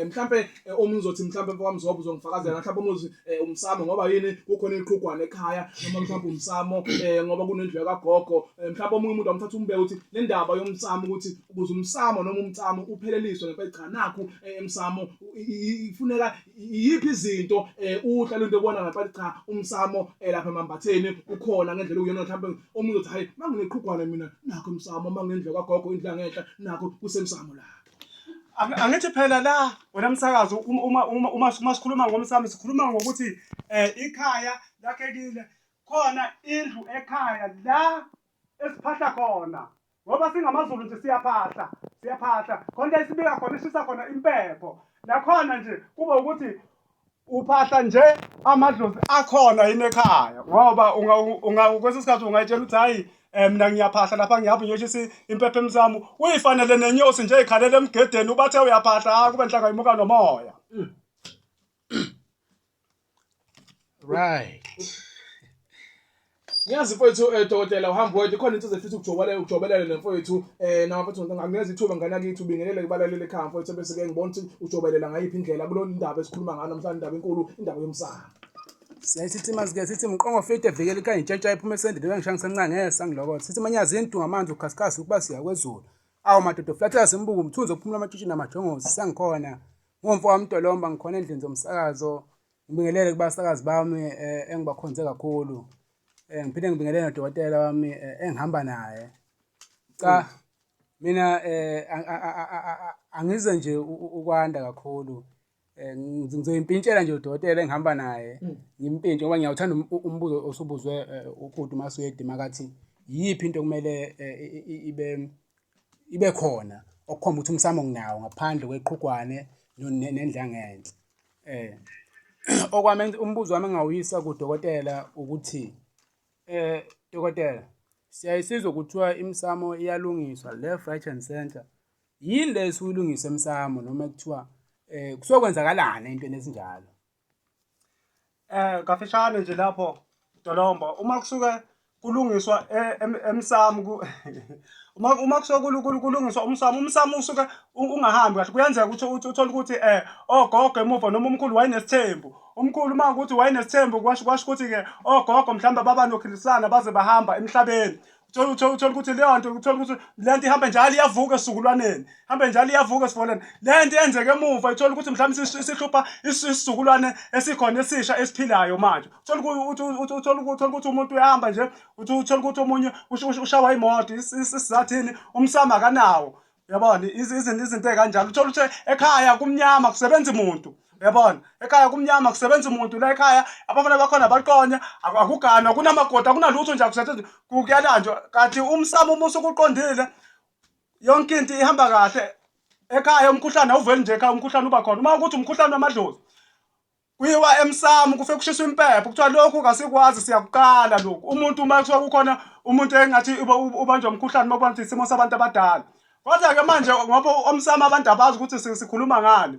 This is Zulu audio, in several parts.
Mhlampe omunye uzothi mhlampe mfowami Zobo uzongifakazela mhlampe omunye umsamo ngoba yini kukhona iqhugwane ekhaya noma mhlampe umsamo ngoba kunendlu yakagogo. Mhlampe omunye umuntu amthatha umbeke ukuthi le ndaba yomsamo ukuthi ukuze umsamo noma umtsamo upheleliswe ngempela cha nakhu emsamo ifuneka iyiphi izinto uhla lento ebona ngempela cha umsamo lapha emambatheni ukhona ngendlela okuyona mhlampe omunye uthi hayi mangineqhugwane mina nakho emsamo manginendlu kagogo indlu yangenhla nakho kusemsamo la. Angithi phela la wena msakazi uma sikhuluma ngomsamo sikhuluma ngokuthi ikhaya lakhekile khona indlu ekhaya la esiphahla khona ngoba singamaZulu nje siyaphahla siyaphahla khona esibika khona esishisa khona impepho nakhona nje kuba ukuthi uphahla nje amadlozi akhona yini ekhaya ngoba kwesinye isikhathi ungayitshela ukuthi hhayi um mina ngiyaphahla lapha ngihamba ngiyoshisa impepho emsamo uyifanele nenyosi nje ikhalela emgedeni ubathe uyaphahla hhayi kube nhlanga imuka nomoya. Right. Ngiyazi mfowethu dokotela uhamba wedwa ikhona into ezifisa ukujobelela ukujobelele nemfowethu nawe mfowethu ngakunikeza ithuba ngane yakithi ubingelele kubalaleli ekhaya mfowethu bese ke ngibona ukuthi ujobelela ngayiphi indlela kulo ndaba esikhuluma ngayo namhlanje indaba enkulu indaba yomsamo. Siyayithi mazike sithi mqongo fete vikela ikhanya intshentsha iphuma esendeni bengishaya ngisemncane ngeke sangilokotha. Sithi manyazi intu ngamanzi ukhasikhasi ukuba siya kwezulu. Awu madoda flathela simbuku umthunzi ophumula amatshitshi namajongosi sengikhona. Ngomfo wamdolomba ngikhona endlini zomsakazo. Ngibingelele kubasakazi bami engibakhonze kakhulu. Ngiphinde ngibingelele nodokotela wami engihamba naye. Cha mina angize nje ukwanda kakhulu. Ngizoyimpintshela nje udokotela engihamba naye. Ngimpintshe ngoba ngiyawuthanda umbuzo osubuzwe ubhuti uMaswedi makathi yiyiphi into okumele ibe ibe khona okukhomba ukuthi umsamo nginawo ngaphandle kweqhugwane nendlu yangenhla. Okwami umbuzo wami engingawuyisa kudokotela ukuthi dokotela, siyaye sizwe kuthiwa imisamo iyalungiswa left, right and centre. Yini le esuke ilungiswa emsamo noma kuthiwa kusuke kwenzakalani ey'ntweni ezinjalo? Kafishane nje lapho Dolombo uma kusuke kulungiswa emsamo uma kusuke kulungiswa umsamo, umsamo usuke ungahambi kahle. Kuyenzeka ukuthi uthole ukuthi ogogo emuva noma umkhulu wayenesithembu. Umkhulu uma kuwukuthi wayenesithembu kwasho kwasho ukuthi-ke ogogo mhlawumbe baba nokhilisana baze bahamba emhlabeni. Uthole uthole uthole ukuthi leyo nto uthole ukuthi le nto ihambe njalo iyavuka esizukulwaneni, ihambe njalo iyavuka esizukulwaneni. Le nto yenzeka emuva ithole ukuthi mhlawumbe isihlupha isizukulwane esikhona esisha esiphilayo manje. Uthole uthole uthole ukuthi umuntu uyahamba nje, uthole ukuthi omunye ushawa imoto isizathini umsamo akanawo. Uyabona izinto izinto ey'kanjalo uthole ukuthi ekhaya kumnyama kusebenza muntu uyabona ekhaya kumnyama kusebenza umuntu la ekhaya abafana bakhona baqonya akuganwa kunamagoda akunalutho nje akusetshenziswa kuyalanjwa kanti umsamo uma usukuqondile yonke into ihamba kahle ekhaya umkhuhlane awuveli nje ekhaya umkhuhlane uba khona uma ukuthi umkhuhlane wamadlozi Kuyiwa emsamo kufe kushiswa impepho kuthiwa lokhu kasikwazi siyakuqala lokhu. Umuntu uma kuthiwa kukhona umuntu engathi ubanjwa umkhuhlane uma kubona isimo sabantu abadala. Kodwa-ke manje ngoba omsamo abantu abazi ukuthi sikhuluma ngani.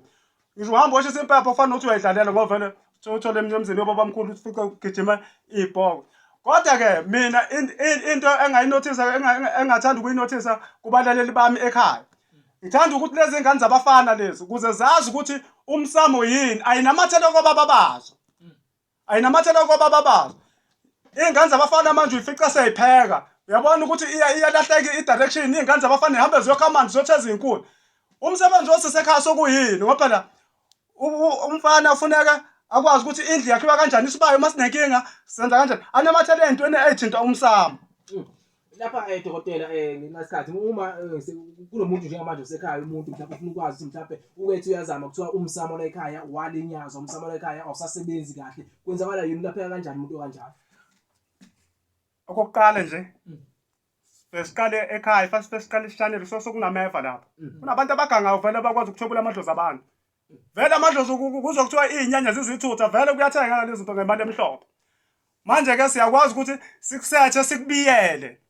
Ngisho uhamba oshisa impepho kufana nokuthi uyayidlalela ngoba vele uthole emzini yobabamkhulu ufice kugijima ibhoko. Kodwa-ke mina into engayinothisa engathanda ukuyinothisa kubalaleli bami ekhaya Ngithanda ukuthi lezi ngane zabafana lezi ukuze zazi ukuthi umsamo yini ayinamathela kobaba bazo. Ayinamathela kobaba bazo. Iy'ngane zabafana manje uyifica seyipheka. Uyabona ukuthi iyalahleka i-direction iy'ngane zabafana zihambe ziyokha amanzi ziyotheza iy'nkuni. Umsebenzi wosisekhaya sokuyini ngoba phela umfana ufuneka akwazi ukuthi indlu yakhiwa kanjani isibayo uma sinenkinga senza kanjani anamathele ey'ntweni ey'thinta umsamo. Lapha dokotela ngenxa yesikhathi uma kunomuntu njengamanje osekhaya umuntu mhlawumbe ufuna ukwazi ukuthi mhlawumbe ukethi uyazama kuthiwa umsamo la ekhaya walinyazwa umsamo la ekhaya awusasebenzi kahle kwenzakala yini ulapheka kanjani umuntu okanjalo? Okokuqala nje Besiqale ekhaya first besiqale isishanelo so sokunameva lapha. Kunabantu abagangayo vele abakwazi ukuthwebula amadlozi abantu. Vele amadlozi kuzwa kuthiwa iy'nyanya zizithutha vele kuyathenga lezi zinto ngemali emhlophe. Manje ke siyakwazi ukuthi sikusethe sikubiyele.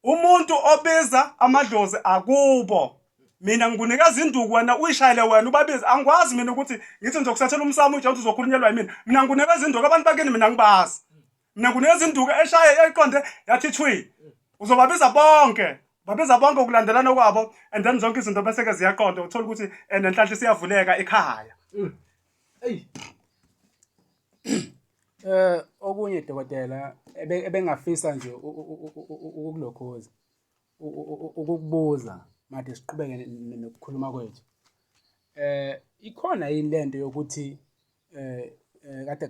Umuntu obiza amadlozi akubo. Mina ngikunikeza induku wena uyishayele wena ubabize. Angikwazi mina ukuthi ngithi ngizokusethela umsamo utshela ukuthi uzokhulunyelwa yimina. Mina ngikunikeza induku abantu bakini mina ngibazi. Mina ngikunikeza induku eshaye eqonde yathi thwi. Uzobabiza bonke. Babiza bonke ukulandelana kwabo and then zonke izinto bese ke ziyaqonda uthola ukuthi nenhlanhla isiyavuleka ekhaya. Eyi. Okunye dokotela ebengafisa nje ukukulokhuza ukukubuza made siqhubeke nokukhuluma kwethu. Ikhona yini lento yokuthi kade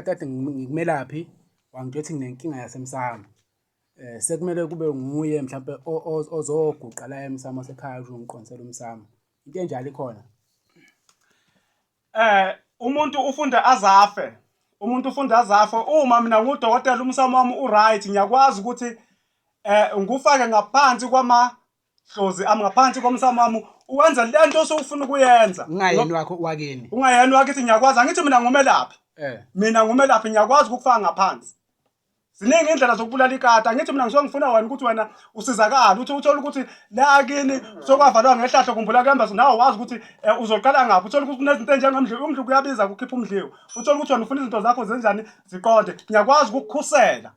kade ngikumelaphi wangitshela ukuthi nginenkinga yasemsamo. Sekumele kube nguye mhlampe ozoguqa la emsamo wasekhaya uzongiqondisela umsamo. Into enjalo ikhona? Umuntu ufunda azafe. Umuntu ufunda azafe. Uma mina ngudokotela umsamo wami u-right ngiyakwazi ukuthi ngikufake ngaphansi kwama dlozi ami ngaphansi komsamo wami uwenza lento osufuna ukuyenza. Ungayeni wakho wakini. Ungayeni wakithi ngiyakwazi angithi mina ngumelaphi. Mina ngumelaphi ngiyakwazi ukukufaka ngaphansi. Ziningi indlela zokubulala ikati. Angithi mina ngisuke ngifuna wena ukuthi wena usizakale uthi uthole ukuthi la kini sokwavalwa ngehlahla kumbula kuhamba nawe wazi ukuthi eh, uzoqala ngaphi uthole ukuthi kunezinto enjengemdliwo umdliwo kuyabiza ukukhipha umdliwo uthole ukuthi wena ufuna izinto zakho zenjani ziqonde ngiyakwazi ukukukhusela.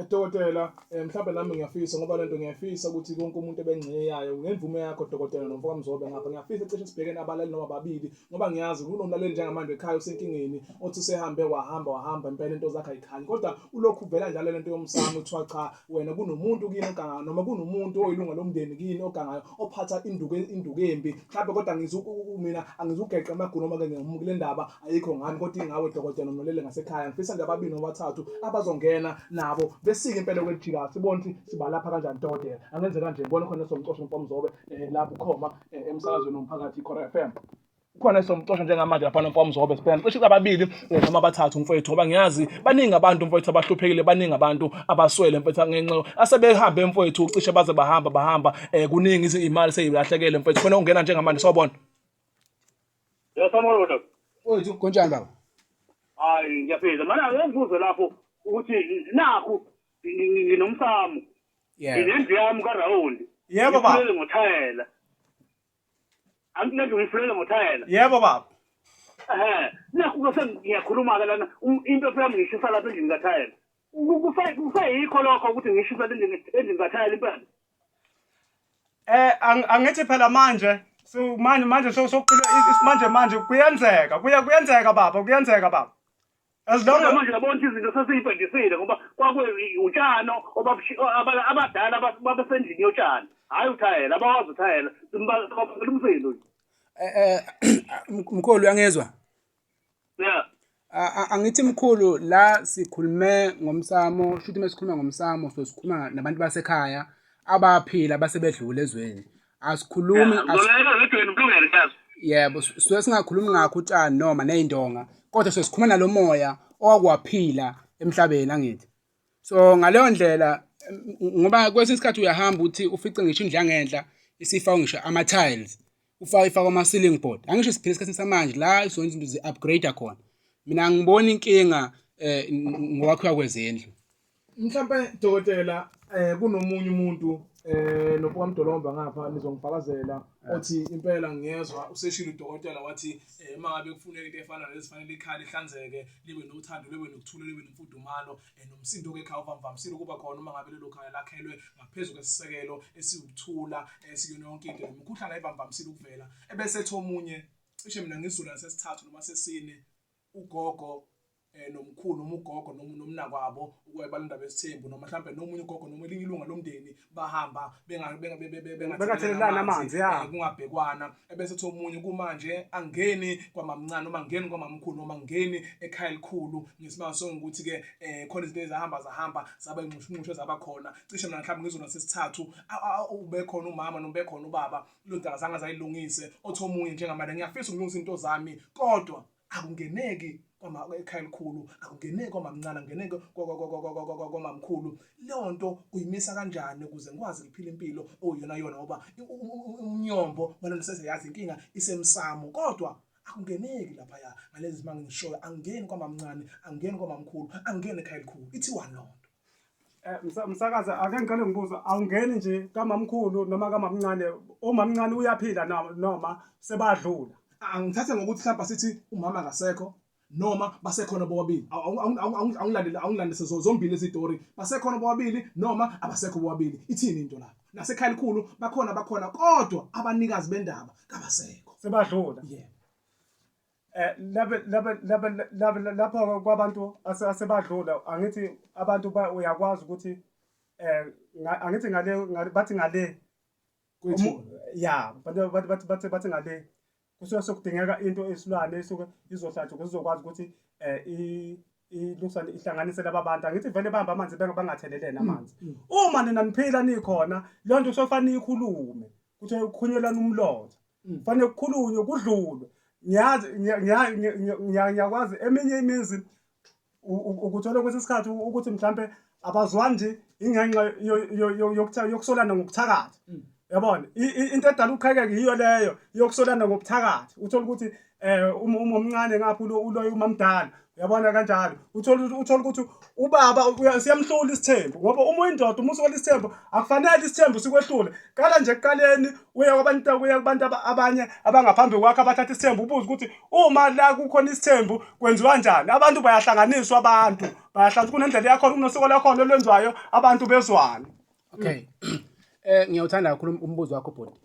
Dokotela, mhlawumbe nami ngiyafisa ngoba lento ngiyafisa ukuthi konke umuntu ebengxenye yayo ngemvume yakho dokotela nomfoka Mzobe ngapha ngiyafisa cishe sibheke nabalali noma babili ngoba ngiyazi kunomlaleli njengamanje ekhaya usenkingeni othi usehambe wahamba wahamba impela into zakhe ayikhanyi kodwa ulokhu uvela njalo lento yomsamo kuthiwa cha wena kunomuntu kini ogangayo noma kunomuntu oyilunga lomndeni kini ogangayo ophatha induku induku embi mhlawumbe kodwa ngizu mina angizugeqa amagulu noma ke ngimuke le ndaba ayikho ngami kodwa ingawe dokotela nomlaleli ngasekhaya ngifisa nje ababili noma abathathu abazongena nabo besike impela kwelijika sibone ukuthi sibalapha kanjani dokotela angenze kanje ngibone khona somcosho mfomzobe eh, lapho ukhoma eh, emsakazweni womphakathi iKhora FM khona esomcosha njengamanje lapha nomfowamzobe sibhekana cishe ababili eh, noma abathathu mfowethu ngoba ngiyazi baningi abantu mfowethu abahluphekile baningi abantu abaswele mfowethu ngenxa asebehambe mfowethu cishe baze bahamba bahamba eh kuningi imali seyilahlekele mfowethu khona ungena njengamanje sawubona. Yasabona kodwa. Mfowethu kunjani baba? Hayi ngiyaphila. Mana ake ngibuze lapho ukuthi nakhu nginomsamo. Yeah. Nginendlu yami karawundi. Yebo baba. Ngifulele ngothayela. Anginendlu ngifulele ngothayela. Yebo baba. Ehhe. Nakhu ke sengiyakhuluma ke lana into phela ngishisa lapha endlini kathayela. Kuseyikho lokho ukuthi ngishisa endlini endlini kathayela impela. Angithi phela manje so manje manje so sokuphila isimanje manje kuyenzeka kuya kuyenzeka baba kuyenzeka baba. As long as manje yabona ukuthi izinto sesiyibhedisile ngoba kwakwe utshano abadala babesendlini yotshani hhayi uthayela abawazi uthayela sibabangela umsindo nje. Eh, mkhulu uyangizwa? Yeah. Angithi mkhulu la sikhulume ngomsamo, shuthi uma sikhuluma ngomsamo so sikhuluma nabantu basekhaya abaphila basebedlule ezweni. Asikhulumi yebo suke singakhulumi ngakho utshani noma nezindonga kodwa sesikhuluma nalomoya owakuwaphila emhlabeni angithi. So ngaleyo ndlela ngoba kwesinye isikhathi uyahamba uthi ufice ngisho indlu yangenhla isifakwe ngisho ama-tiles ufake ifakwe ama-ceiling board angisho siphila esikhathini samanje la zonke izinto zi-upgrade khona mina angiboni inkinga um ngokwakhiwa kwezindlu. Mhlampe dokotela kunomunye umuntu noMfokaMdolomba ngapha nizongifakazela othi impela ngiyezwa useshilo udokotela wathi uma ngabe kufuneka into efana nalezi fanele ikhaya lihlanzeke libe nothando libe nokuthula libe nemfudumalo nomsindo ke ekhaya uvamvamisile ukuba khona uma ngabe lelo khaya lakhelwe ngaphezu kwesisekelo esiwukuthula esikuyona yonke into nemikhuhlane ayivamvamisile ukuvela ebese ethi omunye cishe mina ngizula sesithathu noma sesine ugogo nomkhulu noma ugogo noma nomnakwabo ukuba indaba yesithembu noma mhlambe nomunye ugogo noma elinye ilunga lomndeni bahamba bengathelelani amanzi ya kungabhekwana ebese ethi omunye kumanje angeni kwamamncane noma angeni kwamamkhulu noma angeni ekhaya elikhulu ngesimanga songukuthi ke khona izinto ezahamba zahamba zaba inxushunxushu ezaba khona cishe mina mhlawumbe ngizona sesithathu ube khona umama noma ube khona ubaba lo daba zange azayilungise othi omunye njengamanje ngiyafisa ukulungisa into zami kodwa akungeneki ekhaya elikhulu akungeneki kwamamncane akungeneki kwamamkhulu leyo nto uyimisa kanjani ukuze ngikwazi ukuphila impilo okuyiyona yona ngoba umnyombo walento seseyazi inkinga isemsamo kodwa akungeneki laphaya ngalezi zimanga ngishoyo angeni kwamamncane angeni kwamamkhulu angeni ekhaya elikhulu ithiwani loo nto. Msakazi ake ngiqale ngibuze awungeni nje kamamkhulu noma kamamncane umamncane uyaphila noma sebadlula? Angithathe ngokuthi mhlawumbe sithi umama akasekho noma basekhona bobabili? Awungilandele, awungilandise zombili lezi story. Basekhona bobabili noma abasekho bobabili? Ithini into lapho? Nasekhaya elikhulu bakhona bakhona kodwa abanikazi bendaba kabasekho. Sebadlula. Yeah. Eh labe labe labe labe lapho kwabantu asebadlula angithi abantu uyakwazi ukuthi eh angithi ngale bathi ngale ya bathi bathi bathi bathi ngale kusuke sokudingeka into esilwane esuke izohlatshwa ukuze izokwazi ukuthi um ilungisane ihlanganise laba bantu angithi vele bamba amanzi bangathelelene amanzi uma nina niphila nikhona leyo nto kusofanele niyikhulume kuthi kukhulunyelana umlotha kufanele kukhulunywe kudlulwe ngiyazi ngiyakwazi eminye imizi ukuthola kwesinye isikhathi ukuthi mhlampe abazwani nje ingenxa yokusolana ngokuthakatha yabona into edala uqhekeke yiyo leyo yokusolana ngobuthakathi uthola ukuthi eh uma omncane ngapha uloyo umamdala uyabona kanjalo uthola uthola ukuthi ubaba siyamhlula isithembu ngoba uma uyindoda uma usola isithembu akufanele isithembu sikwehlule qala nje ekuqaleni uye kwabantu uye kubantu abanye abangaphambi kwakho abathatha isithembu ubuze ukuthi uma la kukhona isithembu kwenziwa njani abantu bayahlanganiswa abantu bayahlanganiswa kunendlela yakhona kunosiko lakhona olwenziwayo abantu bezwane okay ngiyawuthanda kakhulu umbuzo wakho bhuti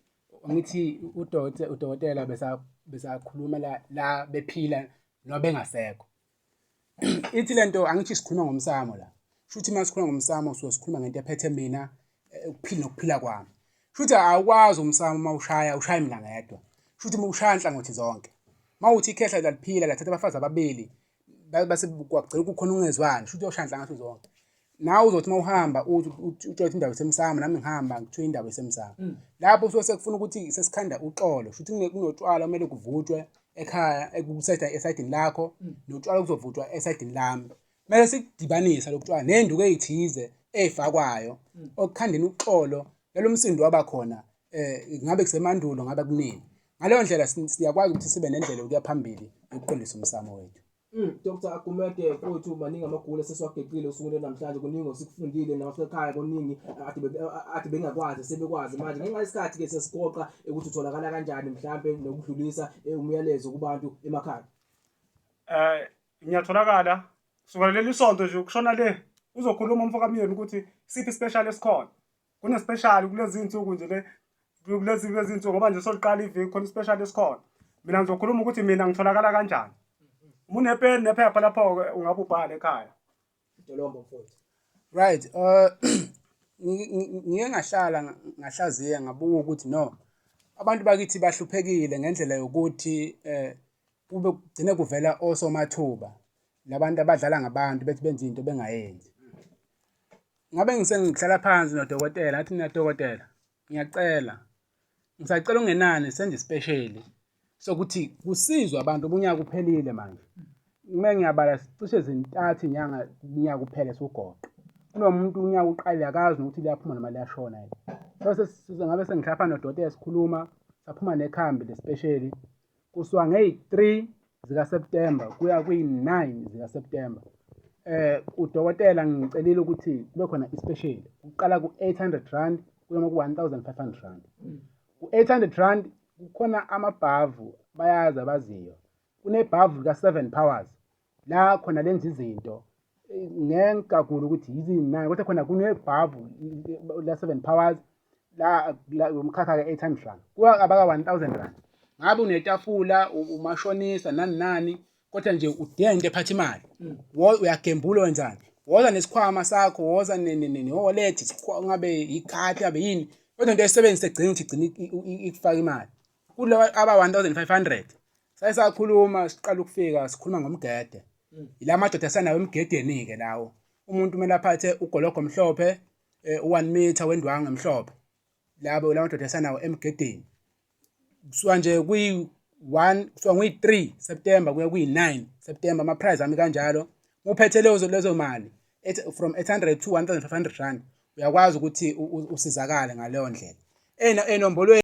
ngithi udokotela udokotela besa besakhuluma la la bephila noma bengasekho ithi lento angithi sikhuluma ngomsamo la shuthi uma sikhuluma ngomsamo suke sikhuluma ngento ephethe mina ukuphila nokuphila kwami shuthi awukwazi umsamo uma ushaya ushaya mina ngedwa shuthi uma ushaya nhlangothi zonke uma uthi ikhehla laliphila lathatha abafazi ababili base kwagcina kukhona ungezwani shuthi uyoshaya nhlangothi zonke nawe uzothi uma uhamba uthi utshela indawo isemsamo nami ngihamba ngithiwe indawo isemsamo lapho usuke sekufuna ukuthi sesikhanda uxolo shuthi kunotshwala kumele kuvutshwe ekhaya esayidini lakho notshwala kuzovutshwa esayidini lami kumele sikudibanisa lokutshwala nenduku eyithize eyifakwayo okukhandeni uxolo lalo msindo waba khona eh ngabe kusemandulo ngabe kunini ngaleyo ndlela siyakwazi ukuthi sibe nendlela yokuya phambili yokuqondisa umsamo wethu Dr. Gumede mfowethu maningi amagulo esesiwagecile osukwini namhlanje kuningi osikufundile nabasekhaya kuningi ade bengakwazi sebekwazi manje ngenxa yesikhathi ke sesigoqa ukuthi utholakala kanjani mhlambe nokudlulisa umyalezo kubantu emakhaya. Ngiyatholakala kusukela leli sonto nje kushona le uzokhuluma umfo kamyeni ukuthi siphi special esikhona kune special kulezi insuku nje le kulezi kulezi insuku ngoba nje soliqala iviki khona special esikhona mina ngizokhuluma ukuthi mina ngitholakala kanjani uma unepeni nephepha lapho-ke ungabe ubhale ekhaya Dolombo mfowethu. Right. Ngike ngahlala ngahlaziya ngabuka ukuthi no abantu bakithi bahluphekile ngendlela yokuthi kube kugcine kuvela osomathuba labantu abadlala ngabantu bethi benza into bengayenzi. Ngabe ngisengihlala phansi nodokotela ngathi mina dokotela ngiyacela ngisacela ungenani senze isipesheli sokuthi kusizwe abantu ubunyaka uphelile manje uma ngiyabala cishe zintathu inyanga unyaka uphele siwugoqa kunomuntu unyaka uqalile akazi nokuthi liyaphuma noma liyashona yena so ngabe sengihlapha nodokotela sikhuluma saphuma nekhambi lesipesheli kusuka ngeyi-3 zikaSeptemba kuya kwiyi-9 zikaSeptemba udokotela ngicelile ukuthi kube khona ispecial kuqala ku-800 rand kuyoma ku-1500 rand ku-800 rand kukhona amabhavu bayazi abaziyo kunebhavu lika-7 powers la khona lenza izinto ngeke kakhulu ukuthi yizinani kodwa khona kunebhavu la 7 powers la umkhakha ka 800 rand kuwa abaka 1000 rand ngabe unetafula umashonisa nani nani kodwa nje udinga into ephatha imali uyagembula wenzani woza nesikhwama sakho woza ne-wallet ngabe ikhadi ngabe yini kodwa into esebenzise egcina ukuthi igcine ikufaka imali kulaba aba 1500 saye sakhuluma siqala ukufika sikhuluma ngomgede yila madoda asanawo emgedeni-ke lawo umuntu kumele aphathe ugologo omhlophe u-1 meter wendwangu emhlophe labo la madoda asanawo emgedeni kusuka nje kwi-1 kusuka kwi-3 September kuya kwi-9 September ama-prize ami kanjalo uphethe lezo lezo mali from 800 to 1500 rand uyakwazi ukuthi usizakale ngaleyo ndlela enombolweni.